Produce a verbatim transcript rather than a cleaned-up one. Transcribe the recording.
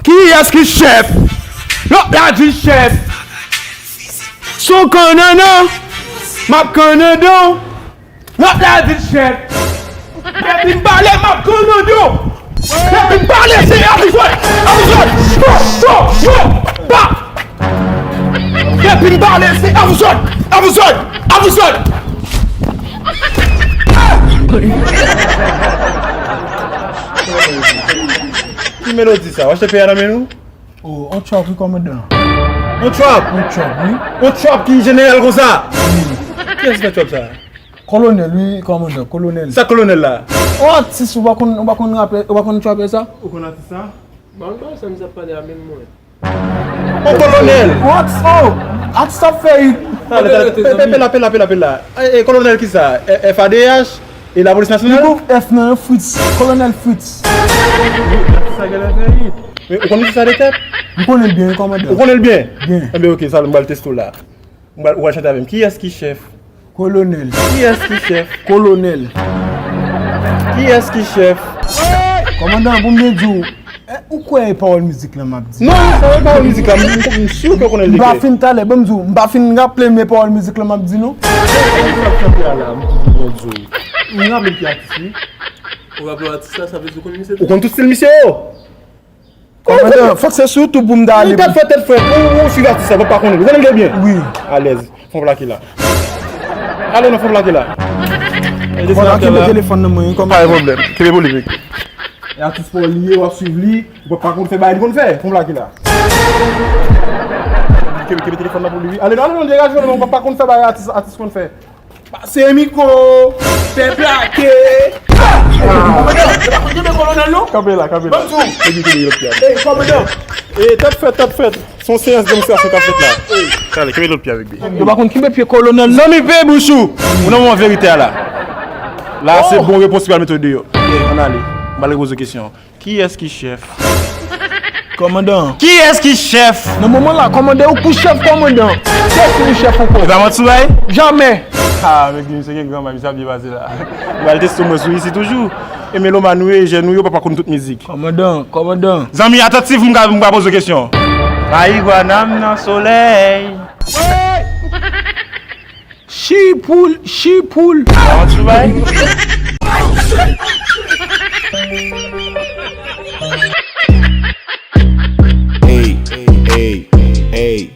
Kiyès ki chèf? Lòt la di chèf. Son kannanan, m ap kannadan. Lòt la di chèf. Depi m pale, m ap kannadan. Depi m pale, se avizòd, avizòd. Bon, bon, bon, pa. Depi m pale, se avizòd, avizòd, avizòd. Ki melodi sa? W achte peye a nan men nou? Oh, on trap, wi, kòmandan. On trap? On trap, wi. On trap ki jeneral konsa? Wi. Kiyès ki fè trap sa? Kolonèl, wi, kòmandan, kolonèl. Sa kolonèl la? On atis, ou pa konn, ou pa konn rapè, ou pa konn trapè sa? Ou konn atis sa? Ban m ba sa, m sa pale a menm mwen. On kolonèl. What? Oh, atis ap fè it. Talè, talè. Pe, pe, pe la, pe la, pe la, pe la. E, e, kolonèl ki sa? E, F A D H? E lapolis nasyonal? Li pou F nan Fritz, kolonèl Fritz. Atis sa genlè fè it. Men ou konn sa de tèt? M konnen l byen, wi, kòmandan. Ou konnen l byen? Byen. Enben, oke, sa, m pral teste w la. M pral, ou pral chante avè m. Kiyès ki chèf? Kolonèl. Kiyès ki chèf? Kolonèl. Kiyès ki chèf? Kòmandan, pou m byen di w, eh, ou kwè e pawòl mizik lan m ap di? Non, sa e pawòl mizik la. M, m, m si ke w konnen l de kè. M pa fin talè, ban m di w, m pa fin raple m e pawòl mizik lan m ap di, non. Sa w ap chante a la, m di w. M raple m ki atis li. Ou raple w atis la, sa vle di w konn misye tou? Ou konn tout stil misye yo? Kòmandan, fòk se sou YouTube pou m ta ale. Tèt frèt, tèt frèt. Ou, ou swiv atis sa, pa, pa konnen. Ou konnen l byen? Wi. Alèz. Fon plake la. Ale non, fon plake la. Bon, la, kenbe telefòn nan mwen, kòmandan. Pa gen pwoblèm. Kenbe polemik. E atis pa w li ye, w ap swiv li. Ou pa, pa konn fè bagay li konn fè. Fon plake la. Kenbe, kenbe telefòn nan pou li, wi. Ale non, ale non, degaje w non, ou pa, pa konn fè bagay atis, atis konn fè. Pase mikwo, fè plake. Kòmandan, yo pa konn kenbe kolonèl, non? Kanpe la, kanpe la. Ban m di w. Epi kenbe lòt pye a. Ey, kòmandan. E, tèt frèt, tèt frèt. Se yon seyans demonstrasyon k ap fèt la. Ey. Talè, kenbe lòt pye avèk li. Yo pa konn kenbe pye kolonèl, non. Zanmi, pe bouch ou. Ou nan moman verite a la. La, se bon repons ki pral mete w deyò. Ann ale. M pral repoze w kesyon. Kiyès ki chèf? Kòmandan. Kiyès ki chèf? Nan moman la, kòmandan, ou pou chèf, kòmandan. Kiyès ki pou chèf ankò? E pa manti w bay? Jamè. Ha, men ki misye gen gran bay, misye ap byen pase la. Ou al teste mwen sou isi toujou. E melomàn ou ye, jèn ou yo, pa, pa konn tout mizik. Kòmandan, kòmandan. Zanmi, atantif, m ka, m ka poze w kesyon. Marijuana m nan solèy. Chipoul, chipoul. Sa yon ti bay. Ey, ey, ey, ey.